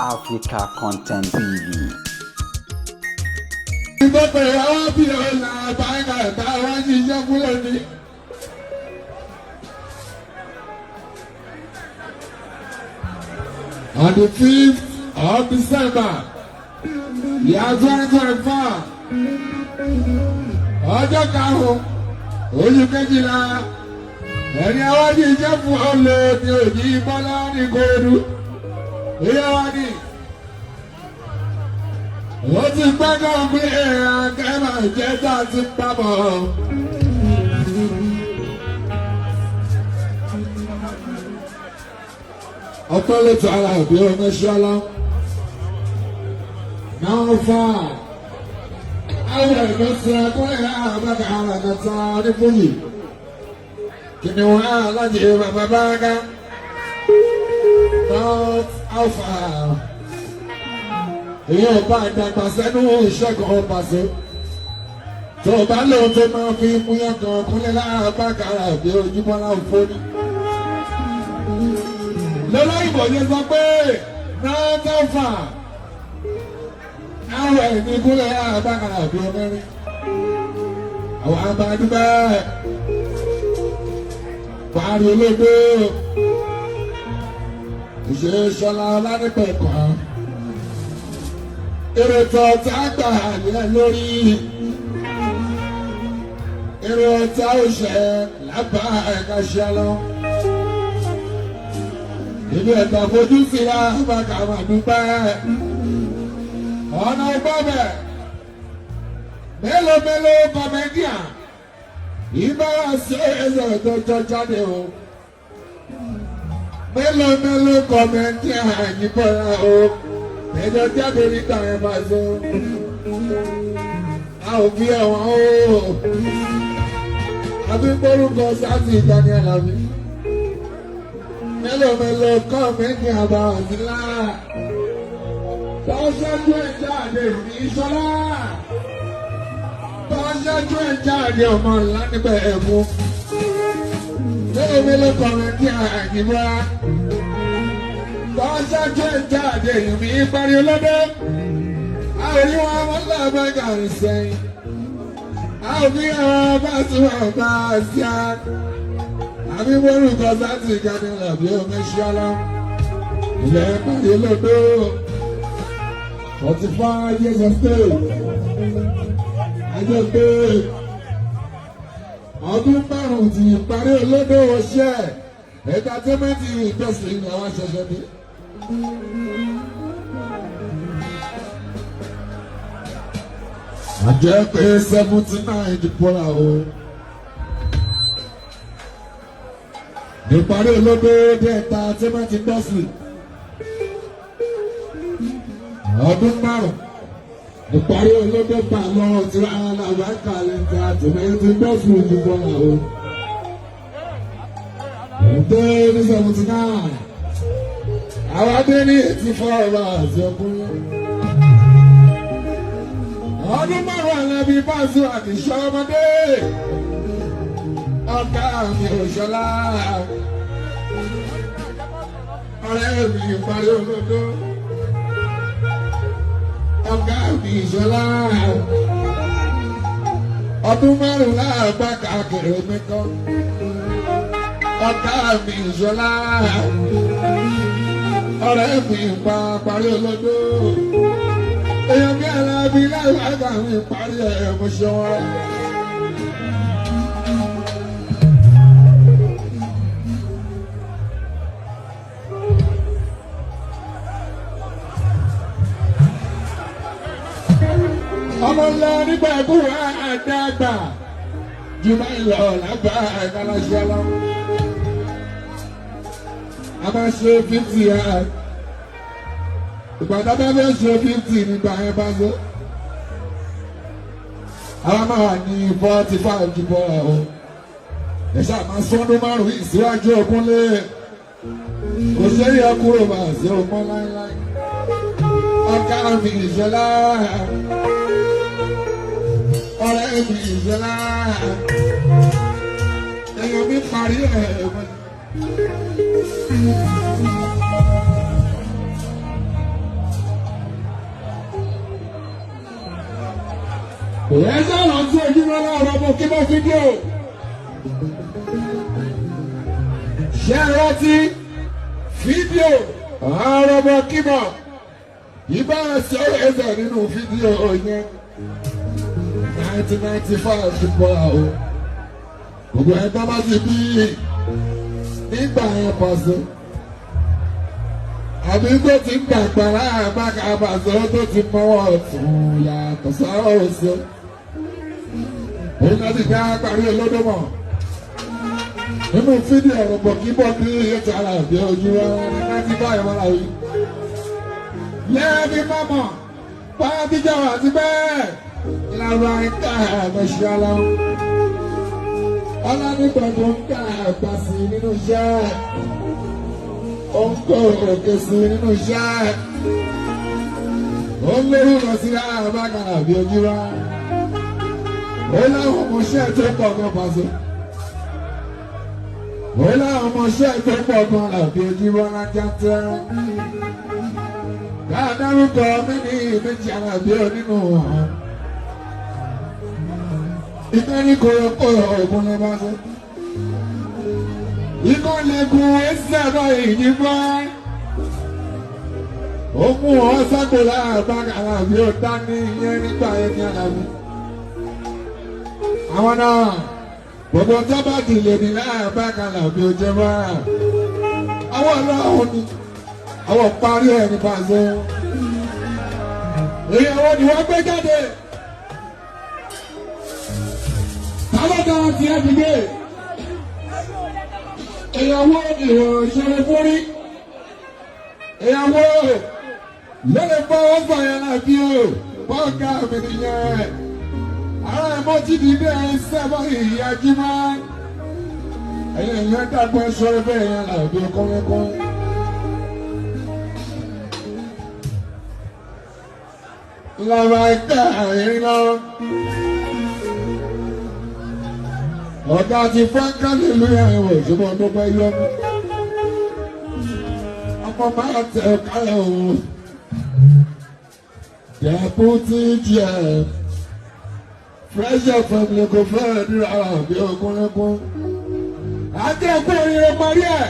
Africa Content TV. Ìgbọ́pẹ̀ àwọn bí ọ̀la àbáyé àtàwọn ṣiṣẹ́ fúnlẹ̀ ní. On the 5th of December, year 2024, ọjọ́ karùn-ún, oṣù kejìlá, ẹni àwọn ṣiṣẹ́ fún ọ̀lẹ́ ní òjì Bọ́lá ní Kóòdù. Ìyá wa ni ó ti gbẹ́gàn pé èèyàn kẹ́mà jẹ́ tá a ti pamọ́. Ọpẹ́ ló ti ara òbí ọmọ ṣọlá. Náà fà á. Àwọn ẹ̀gbọ́n ti akọ́lẹ̀ àbáka àràkàtà onífúyì. Kìnìún alájẹ bàbá báńgá. North Alpha èyí ò bá dàgbà sẹ́nu ìṣẹ́gun ọ̀pàṣẹ. Tó o bá lóun tó máa fi mú yàgàn kúnlẹ̀ láàbàkàrà bí ojúmọ́ láwọn fóní. Lọ́lọ́yìnbó yẹn sọ pé náà àwọn ẹ̀mí kúnlẹ̀ láàbàkàrà bí ọmọrin. Àwọn abadúgbẹ́ parí ológbó ìṣe ṣọlá ọlánìpẹ̀ kan èrò tó tá gbà yẹ lórí èrò tá ò ṣe lábá ẹ̀ka ṣe lọ. Ibi ẹ̀ka fojú sí la bá kà máa dúpẹ́. Ọ̀nà ìgbọ́bẹ̀ mélòó mélòó kọ̀mẹ́díà ìbára sí ẹ̀sẹ̀ tó jọ jáde o. Mélòó mélòó kọ̀mẹ́díà yìnbọn o ẹjọ jáde nígbà yẹn bá so a ò fi ẹ̀wọ̀n o àbí gbórúkọ sáàtì ìdáni àlàbí mélòó mélòó kọ́ mi ní àbá òsínlá tọ́ṣẹ́jú ẹ̀ jáde ní ìṣọlá tọ́ṣẹ́jú ẹ̀ jáde ọmọ ńlá níbẹ̀ ẹ̀mú mélòó mélòó kọ́ mi ní àyìnbá tọ́ṣájú ẹ̀jáde ìrìn ìparí ọlọ́dẹ́. A ò rí wọn wọn lábẹ́ gàrí sẹ́yìn. A ò fi àwọn bá tí wọn bá sí á. Àbí wọ́rùkọ sáàtì gani làbí omi ṣọlá. Ilẹ̀ ìparí ọlọ́dẹ́. 45 years of state. Àjọ pé ọdún márùn-ún ti ìparí ọlọ́dẹ́ wọṣẹ́. Entertainment industry ni àwọn ṣẹ̀ṣẹ̀ bí. Àjẹ́ pé 79 ti bọ́ra o. Ìparí olódó dé entertainment industry. Ọdún márùn-ún. Ìparí olódó gbà lọ́wọ́ tí wọ́n á làwọn kàlẹ́ entertainment industry ti bọ́ra o. Dé ní 79. Àwọn adé ní 84 hours ọkùnrin. Ọdún márùn-ún Àlàbí Báṣu àkìṣọ́ ọmọdé. Ọ̀gá mi ò ṣọlá. Ọ̀rẹ́ mi parí olódó. Ọ̀gá mi ìṣọlá. Ọdún márùn-ún láàbá káàkiri mi kọ́. Ọ̀gá mi ìṣọlá. Ọ̀rẹ́ mi pa parí olódó. Èèyàn bí Àlàbí láìpẹ́ mi parí ẹ̀ mo ṣe wọn. Ọmọ ńlá nígbà ẹ̀kú àdàgbà jù máa ń lọ lábá ẹ̀ka lọ. A máa ṣe 50 ẹ̀. Ìgbà tá a bá fẹ́ ṣe 50 nígbà yẹn bá ṣe. Àwa máa wà ní 45 jù bọ́ ẹ̀ o. Ẹ ṣáà máa sọ́dún márùn-ún ìsíwájú ọkúnlé. Kò ṣe é yẹ kúrò máa ṣe ọmọ láéláé. Ọ̀gá mi ìṣọlá. Ọ̀rẹ́ mi ìṣọlá. Èèyàn mi parí ẹ̀. Ẹ sọ̀rọ̀ tí ojúmọ́ láàárọ̀ mo kí bọ́ fídíò. Ṣé ẹ rántí fídíò àárọ̀ mo kí bọ̀? Ìbá ṣe ẹsẹ̀ nínú fídíò yẹn. 1995 ti bọ̀ o. Gbogbo ẹ̀ bá bá ti bí nígbà yẹn pàṣẹ. Àbí tó ti ń dàgbà láàbá àbàṣọ tó ti mọ́wọ́ ọ̀tún yàtọ̀ sáwọ́ òsì. Òun náà ti dá parí olódòmọ̀. Nínú fídíò ọ̀rọ̀ bọ̀ kí bọ́ bí ètò ara àbí ojú wa ní láti bá ìwọ́n ra yìí. Lẹ́ẹ̀bí mọ́mọ́, bá bíjà wà sí bẹ́ẹ̀. Ìlànà ìta àmọ̀ṣẹ́ aláwọ̀. Ọlọ́nìgbàgbọ́ ń ká àgbà sí nínú iṣẹ́. Ó ń kó òkè sí nínú iṣẹ́. Ó ń lérí lọ sí àbákanà bí ojú wa. Ó láwọn ọmọọṣẹ́ tó pọ̀ gan pàṣẹ. Ó láwọn ọmọọṣẹ́ tó pọ̀ gan làbí ojú wa lájà tẹ́rán. Káàdárúkọ mí ní méjì àlàbí onínú ọ̀hún. Ìtẹ́rí kòròkòrò ògùn ló bá ṣe. Ikọ́ lẹ́gùn ẹsẹ̀ náà ìyí bá. Ó mú ọ sáko láàbá àlàbí ó dání ìyẹn nígbà yẹn ní àlàbí. Àwọn náà gbogbo tábàtì lè ní láàbá àlàbí ó jẹ bá. Àwọn ọlọ́run ni àwọn parí ẹ̀ ní pàṣẹ. Èyí àwọn ni wọ́n gbé jáde. Tálọ́dà ti ẹ̀ dìde. Ìyàwó ìwọ̀n ṣeré fúnrí. Ìyàwó lórí fọwọ́ fàyà láti o. Bọ́ọ̀gá mi nìyẹn. Ara ẹ̀mọ́ ti dìde sẹ́fọ̀ ìyá jímá. Ẹ̀yin ìyẹn dàgbọ́ ṣeré bẹ́ẹ̀ yẹn làbí kọ́lẹ́kọ́. Lọ́wọ́ ẹ̀ka ẹ̀rín lọ. Ọ̀gá ti fọ́nká nílùú ẹ̀wọ̀n ìṣubú ọdún pẹ́ yọ mí. Ọmọ máa tẹ ọ̀kálẹ̀ o. Deputy GM. Fresh FM lè kó fẹ́rẹ̀ ní ara àbí ogúnlẹ́gún. Àti ẹ̀kú oríire parí ẹ̀.